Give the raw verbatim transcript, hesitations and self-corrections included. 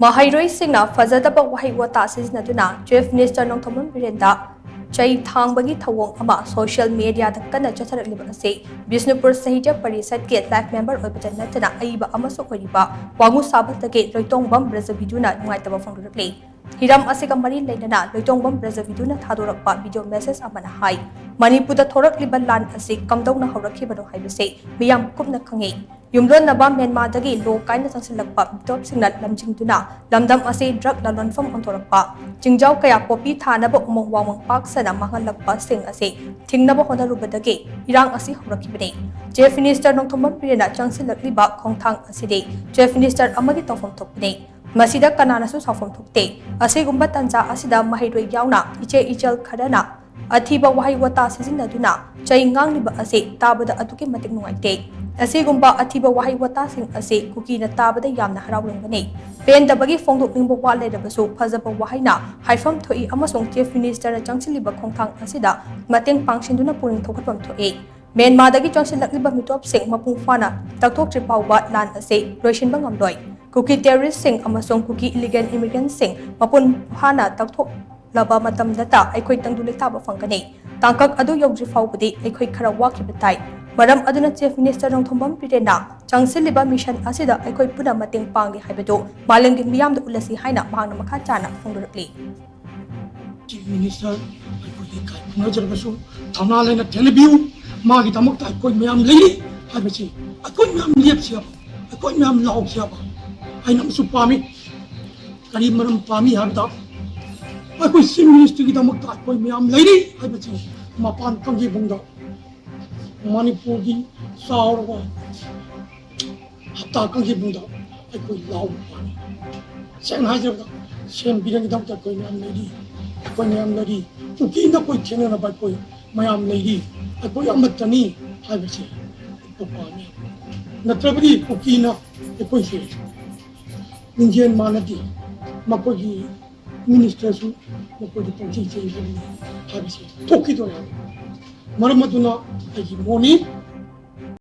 ꯃꯍꯩꯔꯣꯏꯁꯤꯡꯅ ꯐꯖꯗꯕ ꯋꯥꯍꯩ ꯋꯥꯇꯥ ꯁꯤꯖꯤꯟꯅꯗꯨꯅ Chief Minister ꯅꯣꯡꯊꯣꯝꯕꯝ ꯕꯤꯔꯦꯟꯗ ꯆꯩ ꯊꯥꯡꯕꯒꯤ ꯊꯧꯑꯣꯡ ꯑꯃ social media ꯗ ꯀꯟꯅ ꯆꯠꯊꯔꯛꯂꯤꯕ ꯑꯁꯤ ꯕꯤꯁꯅꯨꯄꯨꯔ ꯁꯥꯍꯤꯇ꯭ꯌ ꯄꯔꯤꯁꯠꯀꯤ life member ꯑꯣꯏꯕꯇ ꯅꯠꯇꯅ ꯑꯏꯕ ꯑꯃꯁꯨ ꯑꯣꯏꯔꯤꯕ ꯋꯥꯉꯨ ꯁꯥꯕꯜꯗꯒꯤ ꯂꯣꯏꯇꯣꯡꯕꯝ ꯕ꯭ꯔꯖꯕꯤꯗꯨꯅ ꯅꯨꯡꯉꯥꯏꯇꯕ ꯐꯣꯡꯗꯣꯔꯛꯂꯤ꯫ ꯍꯤꯔꯝ ꯑꯁꯤꯒ ꯃꯔꯤ ꯂꯩꯅꯅ ꯂꯣꯏꯇꯣꯡꯕꯝ ꯕ꯭ꯔꯖꯕꯤꯗꯨꯅ ꯊꯥꯗꯣꯔꯛꯄ video message ꯑꯃꯅ ꯍꯥꯏ, ꯃꯅꯤꯄꯨꯔꯗ ꯊꯣꯔꯛꯂꯤꯕ ꯂꯥꯟ ꯑꯁꯤ ꯀꯝꯗꯧꯅ ꯍꯧꯔꯛꯈꯤꯕꯅꯣ ꯍꯥꯏꯕꯁꯤ ꯃꯤꯌꯥꯝ ꯀꯨꯞꯅ ꯈꯪꯏ꯫ ꯌꯨꯝꯂꯣꯟꯅꯕ ꯃ꯭ꯌꯥꯟꯃꯥꯔꯗꯒꯤ ꯂꯣ ꯀꯥꯏꯅ ꯆꯪꯁꯤꯜꯂꯛꯄ ꯃꯤꯇꯣꯞꯁꯤꯡꯅ ꯂꯝꯖꯤꯡꯗꯨꯅ ꯂꯝꯗꯝ ꯑꯁꯤ drug ꯂꯂꯣꯟꯐꯝ ꯑꯣꯟꯊꯣꯔꯛꯄ, ꯆꯤꯡꯖꯥꯎ ꯀꯌꯥ ꯄꯣꯄꯤ ꯊꯥꯅꯕ ꯎꯃꯪ ꯋꯥꯃꯪ ꯄꯥꯛ ꯁꯟꯅ ꯃꯥꯡꯍꯜꯂꯛꯄꯁꯤꯡ ꯑꯁꯤ ꯊꯤꯡꯅꯕ ꯍꯣꯠꯅꯔꯨꯕꯗꯒꯤ ꯏꯔꯥꯡ ꯑꯁꯤ ꯍꯧꯔꯛꯈꯤꯕꯅꯤ꯫ Chief Minister ꯅꯣꯡꯊꯣꯝꯕꯝ ꯕꯤꯔꯦꯟꯅ ꯆꯪꯁꯤꯜꯂꯛꯂꯤꯕ ꯈꯣꯡꯊꯥꯡ ꯑꯁꯤꯗꯤ Chief Minister ꯑꯃꯒꯤ ꯇꯧꯐꯝ ꯊꯣꯛꯄꯅꯤ꯫ ꯃꯁꯤꯗ ꯀꯅꯥꯅꯁꯨ ꯁꯥꯎꯐꯝ ꯊꯣꯛꯇꯦ꯫ ꯑꯁꯤꯒꯨꯝꯕ ꯇꯥꯟꯖꯥ ꯑꯁꯤꯗ ꯃꯍꯩꯔꯣꯏ ꯌꯥꯎꯅ ꯏꯆꯦ ꯏꯆꯜ ꯈꯔꯅ ꯑꯊꯤꯕ ꯋꯥꯍꯩ ꯋꯥꯇꯥ ꯁꯤꯖꯤꯟꯅꯗꯨꯅ ꯆꯩ ꯉꯥꯡꯂꯤꯕ ꯑꯁꯤ ꯇꯥꯕꯗ ꯑꯗꯨꯛꯀꯤ ꯃꯇꯤꯛ ꯅꯨꯡꯉꯥꯏꯇꯦ꯫ ꯑꯁꯤꯒꯨꯝꯕ ꯑꯊꯤꯕ ꯋꯥꯍꯩ ꯋꯥꯇꯥꯁꯤꯡ ꯑꯁꯤ ꯀꯨꯀꯤꯅ ꯇꯥꯕꯗ ꯌꯥꯝꯅ ꯍꯔꯥꯎꯔꯝꯒꯅꯤ꯫ ꯄꯦꯟꯗꯕꯒꯤ ꯐꯣꯡꯗꯣꯛꯅꯤꯡꯕ ꯋꯥ ꯂꯩꯔꯕꯁꯨ ꯐꯖꯕ ꯋꯥꯍꯩꯅ ꯍꯥꯏꯐꯝ ꯊꯣꯛꯏ ꯑꯃꯁꯨꯡ Chief Minister ꯅ ꯆꯪꯁꯤꯜꯂꯤꯕ ꯈꯣꯡꯊꯥꯡ ꯑꯁꯤꯗ ꯃꯇꯦꯡ ꯄꯥꯡꯁꯤꯟꯗꯨꯅ ꯄꯨꯛꯅꯤꯡ ꯊꯧꯒꯠꯐꯝ ꯊꯣꯛꯏ꯫ ꯃ꯭ꯌꯥꯟꯃꯥꯔꯗꯒꯤ ꯆꯪꯁꯤꯜꯂꯛꯂꯤꯕ ꯃꯤꯇꯣꯞꯁꯤꯡ ꯃꯄꯨꯡ ꯐꯥꯅ ꯇꯛꯊꯣꯛꯇ꯭ꯔꯤ ꯐꯥꯎꯕ ꯂꯥꯟ ꯑꯁꯤ ꯂꯣꯏꯁꯤꯟꯕ ꯉꯝꯂꯣꯏ꯫ ꯀꯨꯀꯤ terrorist ꯁꯤꯡ ꯑꯃꯁꯨꯡ ꯀꯨꯀꯤ illegal immigrant ꯁꯤꯡ ꯃꯄꯨꯡ ꯐꯥꯅ ꯇꯛꯊꯣꯛꯂꯕ ꯃꯇꯝꯗꯇ ꯑꯩꯈꯣꯏ ꯇꯪꯗꯨ ꯂꯩꯇꯥꯕ ꯐꯪꯒꯅꯤ꯫ ꯇꯥꯡꯀꯛ ꯑꯗꯨ ꯌꯧꯗ꯭ꯔꯤ ꯐꯥꯎꯕꯗꯤ ꯑꯩꯈꯣꯏ ꯈꯔ ꯋꯥꯈꯤꯕ ꯇꯥꯏ꯫ ꯃꯔꯝ ꯑꯗꯨꯅ Chief Minister ꯅꯣꯡꯊꯣꯝꯕꯝ ꯕꯤꯔꯦꯟꯅ ꯆꯪꯁꯤꯜꯂꯤꯕ mission ꯑꯁꯤꯗ ꯑꯩꯈꯣꯏ ꯄꯨꯟꯅ ꯃꯇꯦꯡ ꯄꯥꯡꯂꯤ ꯍꯥꯏꯕꯗꯨ ꯃꯥꯂꯦꯝꯒꯤ ꯃꯤꯌꯥꯝꯗ ꯎꯠꯂꯁꯤ ꯍꯥꯏꯅ ꯃꯍꯥꯛꯅ ꯃꯈꯥ ꯇꯥꯅ ꯐꯣꯡꯗꯣꯔꯛꯂꯤ꯫ Chief Minister ꯑꯩꯈꯣꯏꯒꯤ ꯏꯀꯥꯏ ꯈꯨꯝꯅꯖꯔꯕꯁꯨ ꯊꯧꯅꯥ ꯂꯩꯅ ꯊꯦꯡꯅꯕꯤꯌꯨ꯫ ꯃꯥꯒꯤꯗꯃꯛꯇ ꯑꯩꯈꯣꯏ ꯃꯌꯥꯝ ꯂꯩꯔꯤ ꯍꯥꯏꯕꯁꯤ, ꯑꯩꯈꯣꯏ ꯃꯌꯥꯝ ꯂꯦꯞꯁꯤ ꯍꯥꯏꯕ, ꯑꯩꯈꯣꯏ ꯃꯌꯥꯝ ꯂꯥꯎꯁꯤ ꯍꯥꯏꯕ ꯑꯩꯅ ꯑꯃꯁꯨ ꯄꯥꯝꯃꯤ꯫ ꯀꯔꯤ ꯃꯔꯝ ꯄꯥꯝꯃꯤ ꯍꯥꯏꯕꯗ, ꯑꯩꯈꯣꯏ Chief Minister ꯒꯤꯗꯃꯛꯇ ꯑꯩꯈꯣꯏ ꯃꯌꯥꯝ ꯂꯩꯔꯤ ꯍꯥꯏꯕꯁꯤ ꯃꯄꯥꯟ ꯀꯥꯡꯖꯩꯕꯨꯡꯗ, ꯃꯅꯤꯄꯨꯔꯒꯤ ꯆꯥꯎꯔꯕ ꯍꯞꯇꯥ ꯀꯥꯡꯖꯩꯕꯨꯡꯗ ꯑꯩꯈꯣꯏ ꯂꯥꯎꯕ ꯄꯥꯝꯃꯤ꯫ ꯁꯦꯡꯅ ꯍꯥꯏꯖꯔꯕꯗ, ꯁꯦꯝꯕꯤꯔꯒꯤꯗꯃꯛꯇ ꯑꯩꯈꯣꯏ ꯃꯌꯥꯝ ꯂꯩꯔꯤ, ꯑꯩꯈꯣꯏ ꯃꯌꯥꯝ ꯂꯩꯔꯤ꯫ ꯀꯨꯀꯤꯅ ꯑꯩꯈꯣꯏ ꯊꯦꯡꯅꯅꯕ ꯑꯩꯈꯣꯏ ꯃꯌꯥꯝ ꯂꯩꯔꯤ, ꯑꯩꯈꯣꯏ ꯑꯃꯠꯇꯅꯤ ꯍꯥꯏꯕꯁꯤ ꯎꯠꯄ ꯄꯥꯝꯃꯤ꯫ ꯅꯠꯇ꯭ꯔꯕꯗꯤ ꯀꯨꯀꯤꯅ ꯑꯩꯈꯣꯏꯁꯦ ꯂꯤꯡꯖꯦꯜ ꯃꯥꯟꯅꯗꯦ, ꯃꯈꯣꯏꯒꯤ Minister ꯁꯨ ꯃꯈꯣꯏꯒꯤ ꯄꯪꯆꯩ ꯆꯩ ꯍꯥꯏꯕꯅꯤ ꯍꯥꯏꯕꯁꯤ ꯊꯣꯛꯈꯤꯗꯣꯔꯦ꯫ ꯃꯔꯝ ꯑꯗꯨꯅ ꯑꯩꯒꯤ ꯃꯣꯠꯅꯤ꯫